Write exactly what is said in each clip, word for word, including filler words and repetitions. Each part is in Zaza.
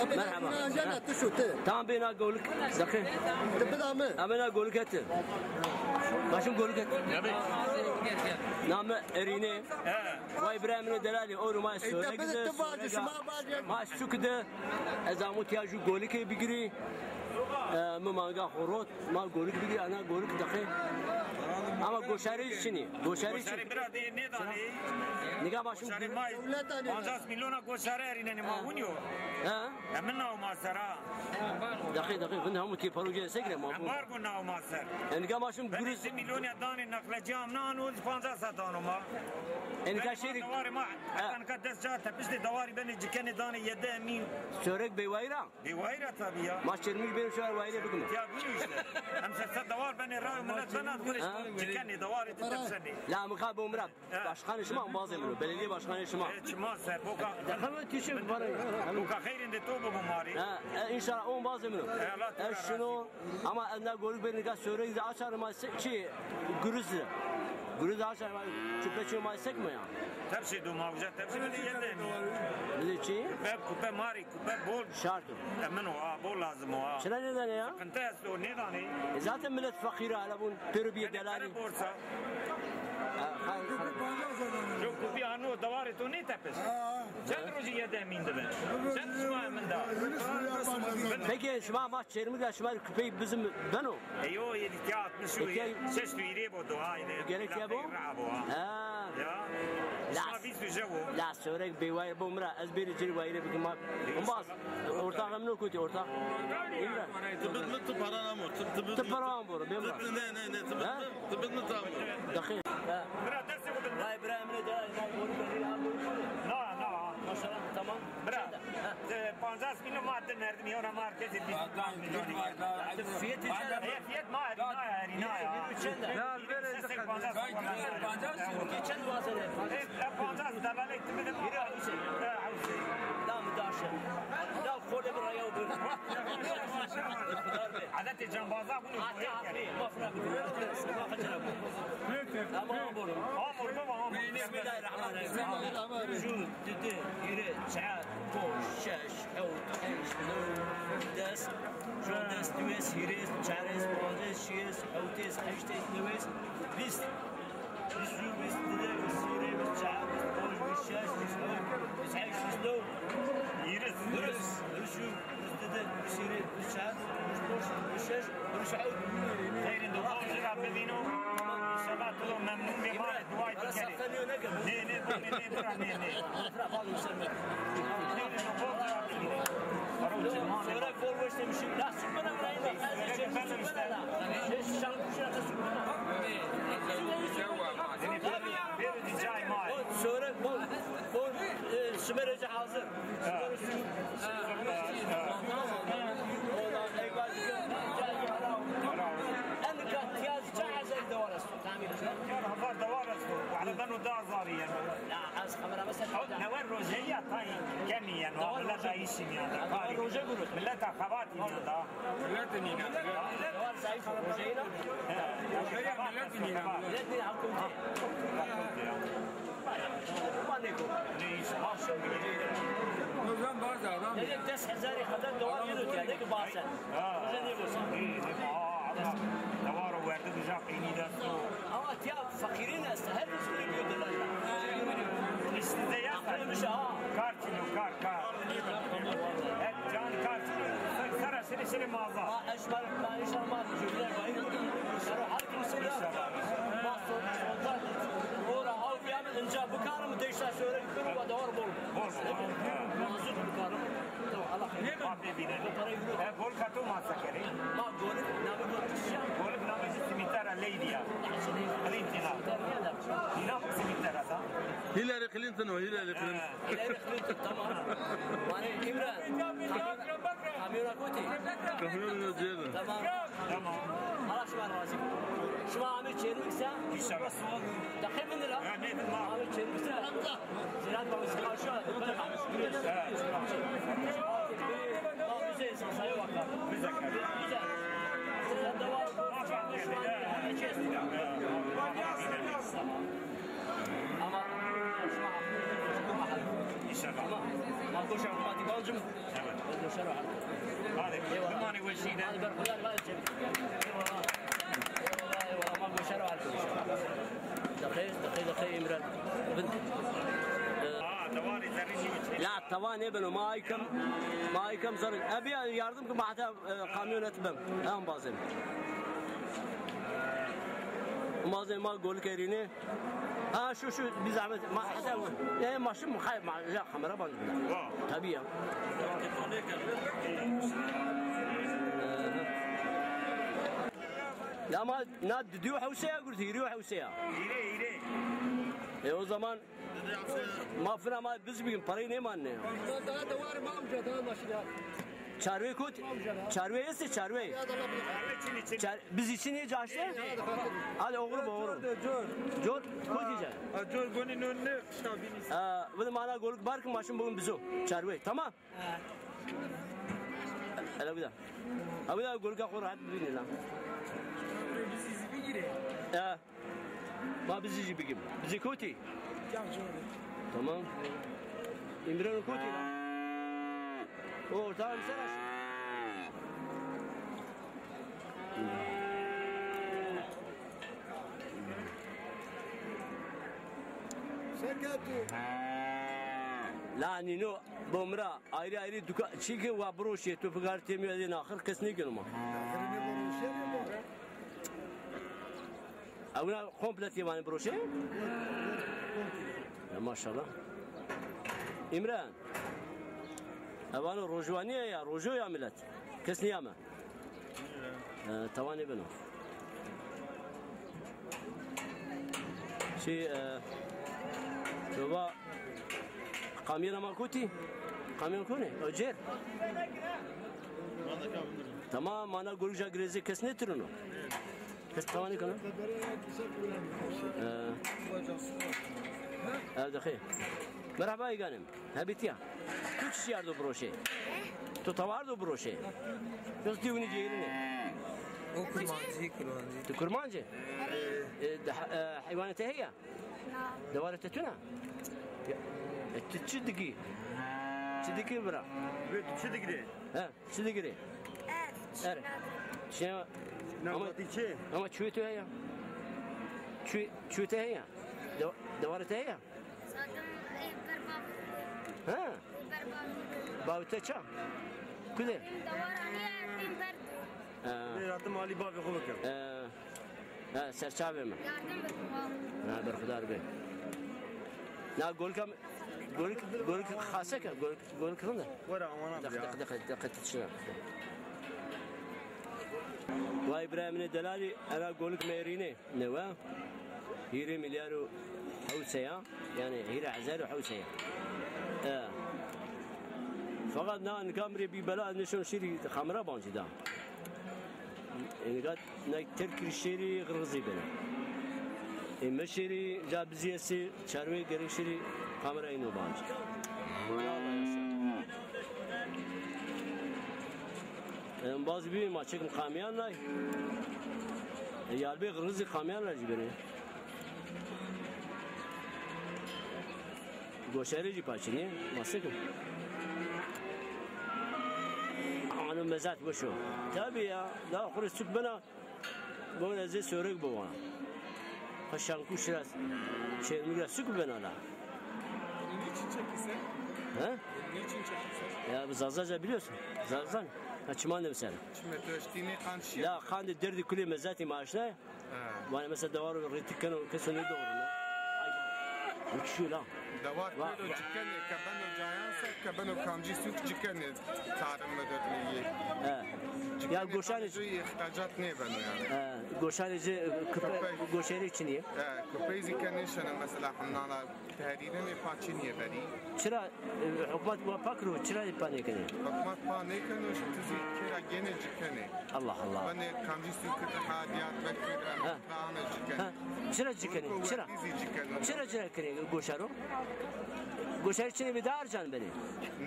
Merhaba. Tamam, bê na golik. Dakika. Ti bida mi? Ama na golik eti. Başım golik eti. Name Erine. Vay İbrahim'in delali. Oğlum, ay söyle. Ma şükür de. Ez amû tiya ju golikê bigirî. E, mi manga xo rot, ma golik bigirî, ana golik daqê. Ama goşarê çinî, goşarê çinî. Goşarê bira de nêdanê. Niga başım goşarê ma pancas milyona goşarê erînenê ma, ha, hûn yo. Ha? Emin naw ma ser ha. Daqê, daqê, vinde hemû tê parojê sekre ma. Embargo naw ma ser. E, niga başım guruz. Di milyon ya danê naqlecî amna ano pancas sa dano ma. E, niga şêrî. Dewarê ma, ha, nika des ca tepiştê dewarî benê cikenê danê yedi emîn. Sörek bêwayîr a? Bêwayîr a tabî ya. Ma Çermûg bêrî şar wayîrê bikime. Ya bû işte. Em ser ser dewar benê rayo millet bena gure, ha, cikenê dewarê de tepsenê. La mi ka bo Murat. He. Başkanê şima, embazê min o. Belediye başkanê şima. E, çima ser, boka. Hemen tişe para. Boka xeyrên de to bibo ma rê. Ha, e, înşallah o embazê min o. E, Allah teala razî bo. Ama ez na gorik bêrî nika sörek de açarê ma se-, çi, guruz de. Guruz de açarê ma, çupe çi ma sekme ya. Tepşê do ma uca, tepşê bide yedemî. Bide çi? Kupe, kupe ma rê, kupe bol. Şart o. Emin o ha, bol lazim o ha. Çira nêdanê ya? Sıkıntı esto, nêdanê. E, zaten millet fakir a, hele bun pêro bîye delalî. Borsa. Ha, ha, ha. Yo, kupî ano dewarê to nêtepis. Ha. Çend rojî yedemîn dibe? Çend şima emin da? Peki şima ma Çermûg de şima kupeyî bizim beno? E yo, yedi altmış, şeş û hîrê bo, dua ine. Gerek ya bo? Ha. Ya. Şima vîst û jew o. La sörek bêwayîr bo Murat, ez bêrî ci rê wayîrê bikim ma. Embaz, ortax emin o kotî, ortax. Ti bid mi, ti para namo, ti, ti bid mi. Ti para namo, bê Murat. Ne, ne, ne, ti bid mi, ti bid mi tam. Daxil. Bira, destê xo bid. Vay, bira, emre de, ya, boru beri, ya, boru beri. Na, na. Maşallah, tamam. Bira, e, pancas milyon ma di merdim, ya, ona markete bir milyon. Fiyat, fiyat ma erîna ya, erîna ya. Ya, ver, pancas, pancas, çend wazene? E, pancas, delalek ti bide. Bira, Hüseyin. E, Hüseyin. Dam daşe. Ya, kole bir ayağı bir. Adetê cembaza bunu. Ate, ate, mafra. Tamam, oğlum. Bismillahirrahmanirrahim. Ju, didi, hîrê, çar, ponc, şeş, hewt, heşt, new, des, şondes, diwês, hîrês, çarês, poncês, şiyês, hewtês, heştês, newês, vîst. Vîst, ju, vîst, dide, vîst, hîrê, vîst, çar, vîst, ponc, vîst, şeş, vîst, new, vîst, heşt, vîst, new. Hîris. Hîris, hîris, ju. Vîst di, vîst hîrê, vîst çar, vîst ponc, vîst şeş, vîst hewt. Xeyrên do bol ci ra bivîno. Înşallah tu do memnun bê, ma rê duayê tu kerê. Nê, nê, nê, nê, bira, nê, nê. Xeyrên do bol ci ra bivîno. Sore bol weş demişim. Ya sukmana bira, ya. Sore bol weş demişim. Bêro di cayê ma. Sore bol, bol, e, şima rê ci hazir. Çar hezar dewar esto, tahmîn. Çar hezar dewar esto. Wahde beno di hezarî yeno. Ya, ez xebera mesela. Newe rojeyî ya tayî kemî yeno. Millet a îşî nîyada. Karî. Roje gurut. Millet a xebatî nîyada. Millet nîyada. Dewar zayıf, rojeyî na. He. Millet nîyada. Millet nîyada. Ma nêko. Neyse, akşam gidecek. O zaman bazı adam. Demek des hezarî kadar dewar yeno ya, ne ki bazen. Ha. Bize ne olsa. İyi, iyi. Aa, ama dewar o verdi, güzel, peynî de su. Ama tiya fakirîn esta, her roj biri bir delal. İşte ya. Akılmış ha. Kar çilo, kar, kar. Hep can kar çilo. Sara seni seni mağaza. Ha, eşmer, ben inşallah cümle bayır. Sero halk mısın ya? İnşallah. Bak, son, son, ora al. Yanî inca bikarim, deşta sore bikirim, wa dewar bol. Bol, bol. Mazut bikarim. Tamam, Allah xeyir. Ne? Parayı vurur. E, gol kato ma se kerê? Ma golik namê golik ya. Golik namê ci simîtera Leydi ya. Clinton ya. Clinton ya da. Înan simîtera da. Hillary Clinton o, Hillary Clinton. Ha. Hillary Clinton, tamam. Mane İmran. Kamyona kotî? Kamyona cêrde. Tamam. Tamam. Allah şima razî bo. Şima amê Çermik se? İnşallah. Deqê min ra. Ya, ne, ne, ma. Amê Çermik se? Ziraat Bankası karşı. Evet. Ma bize esas ayı bakar. Bize. Bize. Bize de var. Ama şima. İnşallah. Ama, ama koşa otomatik bancım. Evet. Hadi, eyvallah. Hadi, berxudar, hadi, çek. Eyvallah. Eyvallah, ma goşer var. Deqe, deqe, deqe, Emre. Bin. Aa, dewarê zerrî şî. La, tawa nêbeno, ma aykem, ma aykem zerrî. E, bîya yardim ki, ma heta, e, kamyonet bim. Em bazem. Bazem ma gol kerîne. Ha, şu, şu, bir zahmet. Ma, hata, e, ma şimdi, hay, ma, ya, kamera bandı. Wa. Tabii ya. Ya ama na didiyo hewseya gurti, hiriyo hewseya. Hire, hire. E, o zaman ma fina ma biz bugün parayı ne manne? Daha, daha da var mı amca, daha başı ya. Çarwê kot? Çarwê estê, çarwê. Çar-, biz için niye caşte? Hadi oğlum, oğlum. Cor, cor. Cor, kot iyice. Ha, cor, goni nonne, şabini. Aa, bu da mana golük bar ki maşın bugün bizo. Çarwê, tamam. Hele bir daha. Ha, bir daha golük akor rahat bir lan. Biz izi bir gire. Ya. Ma bizî jî bigim. Bizî kotî? Tamam. Îmreno kotî la? O ortağı ser aşağı. La nîno bo mi ra ayrı ayrı duka çî ki wa biroşê tu fikar têmî edê naxir kes nêgeno ma. Ewna komple têvanê biroşê? Ya maşallah. Îmran. Evano rojwanîye ya, rojo ya millet. Kes nîyame. E, tawanê beno. Şey, e, baba, kamyona ma kotî? Kamyon kone? Ocer? Tamam, mana gorija girêzê kes nêtirino. Kes tawanê keno. E, ev de xêr. Merhaba, îganim. Hebîtiya. Tu çi şî ardo biroşê? Tu tawa ardo biroşê? Yoksa tu winî cêrînê? O kurmancî, kurmancî. Tu kurmancî? E, de, e, heywanê te heya? Na. Dewarê te tuna? Ya, e, tu çi dikî? Çi dikî bira? Ve tu çi dikî? He, çi dikî? Er. Er. Çi? Ama, ama çuê tu heya? Çuê, çuê te heya? De, dewarê te heya? Zaten, e, ber bavê xo. Ha? E, ber bavê xo. Bavê te ça? Kude? Em dewar anîye, em ber de. Ha. Ê, ratim alî bavê xo bikim. Ha. Ha, serçavê mi? Yardım bikim, ha. Ha, berxudar be. Na golka, golk, golk xasek, golk, golk rind e. Were amana. Deq, deq, deq, deq, deq, deq. Vay birayê min ê delalî, ena golk mêrînê. Newe hîrê milyar û hewt seya, yanî hîrê hezar û hewt seya. E. Feqet na nika mi rê bî bela, ez nêşon şêrî xamira bancî da. E, nika na terkî şêrî, xirxizî beno. E, mi şêrî ca bizî estî, çarwê gerek şêrî xamira îno bancî. Embaz bî ma çekim qamiyan nay. E, yarbê xirxizî qamiyan ra jî benê. Goşerê jî paçinî, ma se kim. Ano mezat weş o. Tabî ya, daha xo rê suk bena. Bon, ez ê sorek biwana. Ha şanku şiraz çermik ra suk bena la. Niçin çekilse? Ha? Niçin çekilse? Ya, bu Zazaca biliyorsun. Zazan. Ha, çiman de mesela. Çime tu eştînê qand şî. La qandê derdî kulê mezatî ma aşna. Ha. Vane mesela dewar rîtik keno, keso nêdewrino. Ay, uçuyor la. Dewar va-, pêro va- cikenê, ke beno cayan se, ke beno kamcî sûk cikenê, tarım müdürlüğü. He. Ya goşanê ci- îhracat nêbeno yani. He, goşanê ci, e, kupe, goşerê çinî. He, kupey zî ke nêşeno mesela hemnana tehrîrînê pa çinî yê verî. Çira, e, hukmat wa pa kiro, çira pa nêkenê? Hukmat pa nêkeno, tu zî kira gênê cikenê. Allah Allah. Benê kamcî sûk ha Diyarbekir, ha. Çira cikenê? Çira? Çira cikenê? Goşaro? Goşarî çinê bî dar can benê.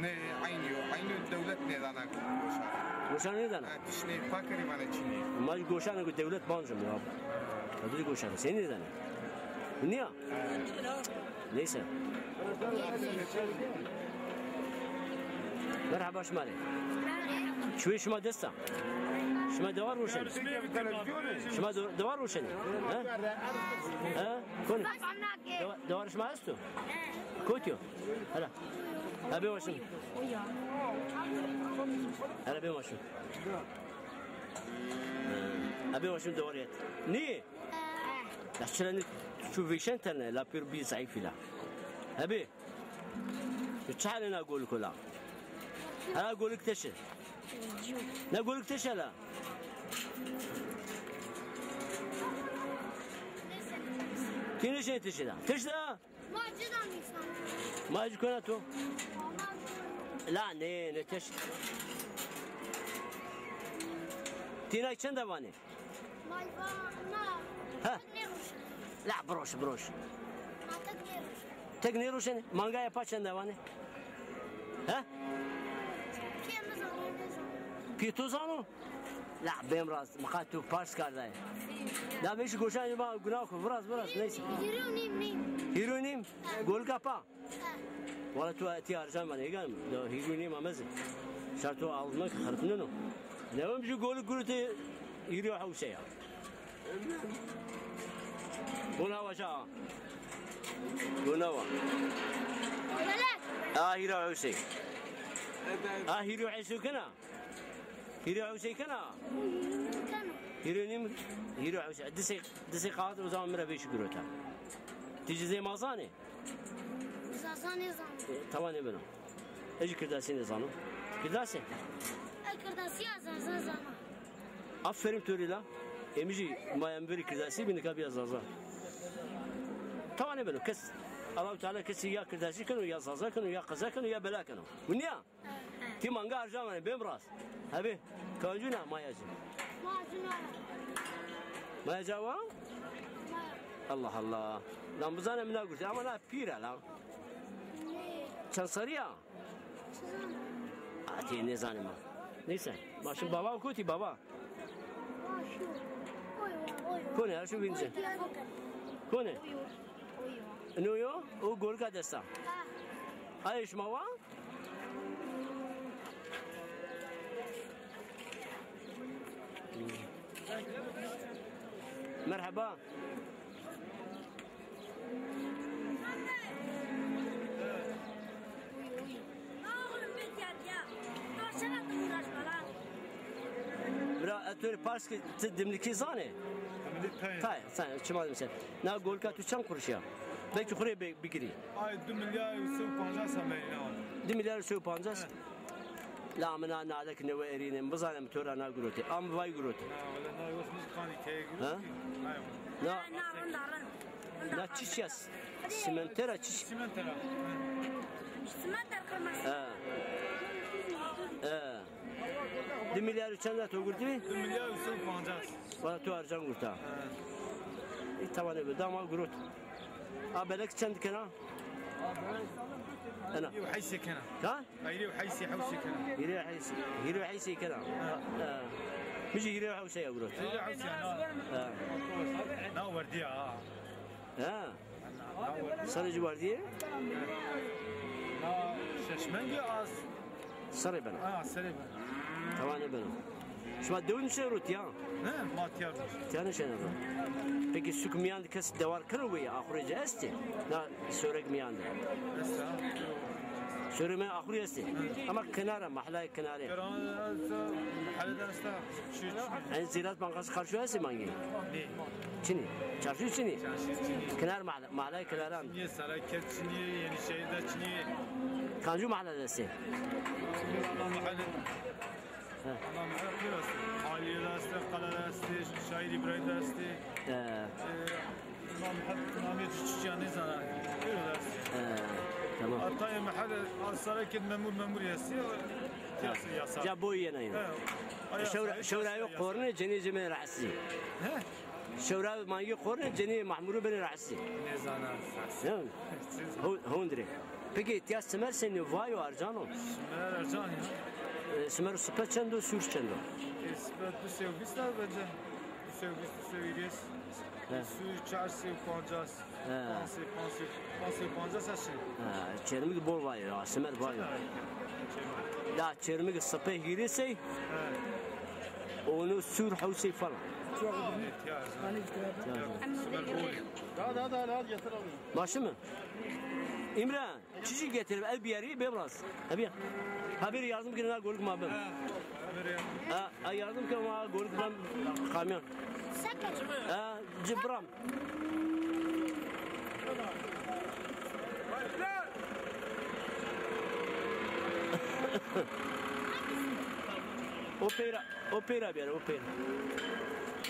Nê, eynî yo. Eynî dewlet nêdana goşarî. Goşarî nêdana? Ha, tişt nê, pakerî vana çinî. Ma goşarî go dewlet bancim ya. Tabii goşarî. Seni nêdana? Niye? Neyse. Merheba şima rê. Çuwê şima dest a? Şima dewa roşenê? Şima do-, dewa roşenê? Ha? Ha? Konê? Dewa, dewa şima esto? Kotî yo? Hela. Ha, bê ma şim. Hela, bê ma şim. Ha, bê ma şim dewa rê. Nî? Ya çira nî, çu vêşen tene, la pêro bî zayîf î la. Hebî. Tu çi halê na goliko la? Hela golik teşe. Na golik teşe la. Ti nêşenê teşe la. Teşe la. Ma ci da nîsan. Ma ci kona to. La nê, nê teşe. Ti na çend a vanê? May va na. Ha. Tek nêroşenê. La biroş, biroş. Ma tek nêroşenê. Tek nêroşenê? Mangaya pa çend a vanê? Ha? Piyê mi zano, nêzano. Piyê to zano? La bêm rast, mi qa tu pars kardayê. La vêşî goşanê ma guna xo, viraz, viraz, neyse. Hîrê û nîm, nîm. Hîrê û nîm? Golika pa? Wala tu ti arjan vanê, êgan, do hîrê û nîm ameze. Şar to almak xirpneno. Newem jû golik gurutê hîrê û hewşe ya. Bona wa şa. Bona wa. Belek. A hîrê û hewşe. A hîrê û hewşe kena. Hîrê û hewşe kena. Kena. Hîrê û nîm, hîrê û hewşe. Disê, disê qat o zaman mi ra vêşî gurota. Ti ci zê ma zanê? Zaza nêzano. E, tawa nêbeno. Ez jî kirdasî nêzano. Kirdasî? E, kirdasî ya zaza zano. Aferin to rê la. Ê mi jî ma yem verî kirdasî bî, nika bîya zaza. Tawa nêbeno. Kes, Allahu Teala kesî ya kirdasî keno, ya zaza keno, ya qeza keno, ya bela keno. Winî ya? Ti manga arjan vanê, bêm rast. Hebî, kancû na maya ci? Maya ci na. Maya ca wa? Allah Allah. Lan bizane mi na gurte, ama na pîr a lan. Çend serrî ya? Atê nêzanê ma. Neyse. Ma şimdi baba kotî baba? Kone, ha şu vince. Kone? Ino yo? O gorika desta. Ayê şima wa? Merheba. Bira, ez to rê pars ki ti dimlikî zanê? Dimlik tayê. Tayê, sen çima dimsen. Na golika tu çend kuruş ya? Belki xu rê be-, bigirî. Ay, di milyar û sey û pancas a merîna. Di milyar û sey û pancas? La mi na nalek newe erînê, mi bizanem to ra na gurotê. Am vay gurotê. Na, wele na yos mi qanî teye gurotê. Ha? Na, na, rind a, rind. Na çiçî ya? Simentera çiçî? Simentera. Simenter kırması. Ha. Ha. Di milyar û çend a to gurtî? Di milyar û sey û pancas. Wala to arcan gurta. Ha. Î, tawa nêbi, dama gurot. A belek çend kena? Ena. Yew heysê kena. Ha? Ay, hîrê û heysê, hewsê kena. Hîrê û heysê. Hîrê û heysê kena. Ha. Ha. Mi jî hîrê û hewsê ya gurot. Hîrê û hewsê ya, na. Ha. Na werdî ya, ha. Ha. Na werdî. Serê ci werdî? Na şeşmengî az. Serê bena. Ha, serê bena. Tawa nêbeno. Şima dew nişenê ro tiya? Ne, ma tiya nişenê. Tiya nişenê ro. Peki suk mîyan de kes dewar keno weyî, axurê ci estê? Na Sorek mîyan de. Esta. Sorek mîyan axurî estê. Hı. Ama kenara, mahlayê kenarê. Kenara esta, mahallede esta. Şu, şu. En Ziraat Bankası karşı estê mangî? Ne? Çinî. Çarşu çinî. Çarşu çinî. Kenar mahalle, mahlayê kenaran. Çinî, Saraket çinî, Yenişehir'de çinî. Kancû mahallede estê? Mahalle. He. Ama mesela pêro estê. Aliye de estê, Qala de estê, Şair İbrahim de estê. He. E, Namê çiçî ya nêzana. Pêro de estê. He, tamam. Atayê mehele, a Saraket memur memur estê. Tiyası yasa. Ca boy yena yena. He. Şewra, şewra yo qorne cenî cemê rahatsız. He? Şewra mangî qorne cenî mahmuru beni rahatsız. Nêzana. He. Ho-, hondre. Peki tiya simer senî vayo arcano? Simer arcan ya. E, simer sipe çend o, sûr çend o? E, sipe du sey û vîst a bence. Du sey û vîst, du sey û hîris. He. Sûr çar sey û pancas. He. Panc sey, panc sey, panc sey û pancas a şi. He, çermik bol vayo ya, simer vayo. Çermik. La çermik sipê hîrê sey. Onu sur hewsey falan. Da, da, da, da, getir abi. Başı mı? İmran, çiçi getirip el bir yeri bebras. Abi. Ha, bir yardım ki, na gorik ma ben. Ha, ha, yardım ki, ma gorik ben kamyon. Ha, cibram. O peyra, o peyra bir, o peyra.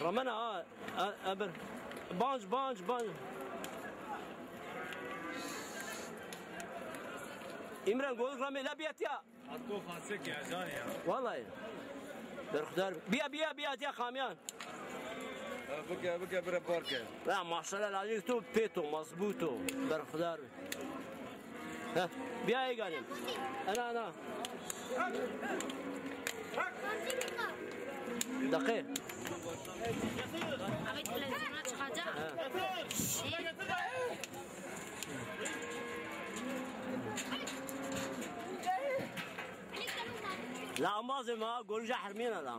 Ramena ha, a, a bir. Banc, banc, banc. İmran, golik rame la biyat ya. Hatta xaçe ki ajan ya. Vallahi. Berxudar. Biya, biya, biya, diya kamyan. Ha, bike, bike, bire parke. Ya maşallah, lajik tu peto, mazbuto. Berxudar. Ha, biya ey ganim. Ana, ana. Dakika. Abi televizyona çıkacak. Ha. La ambazê ma, golca hermîna la.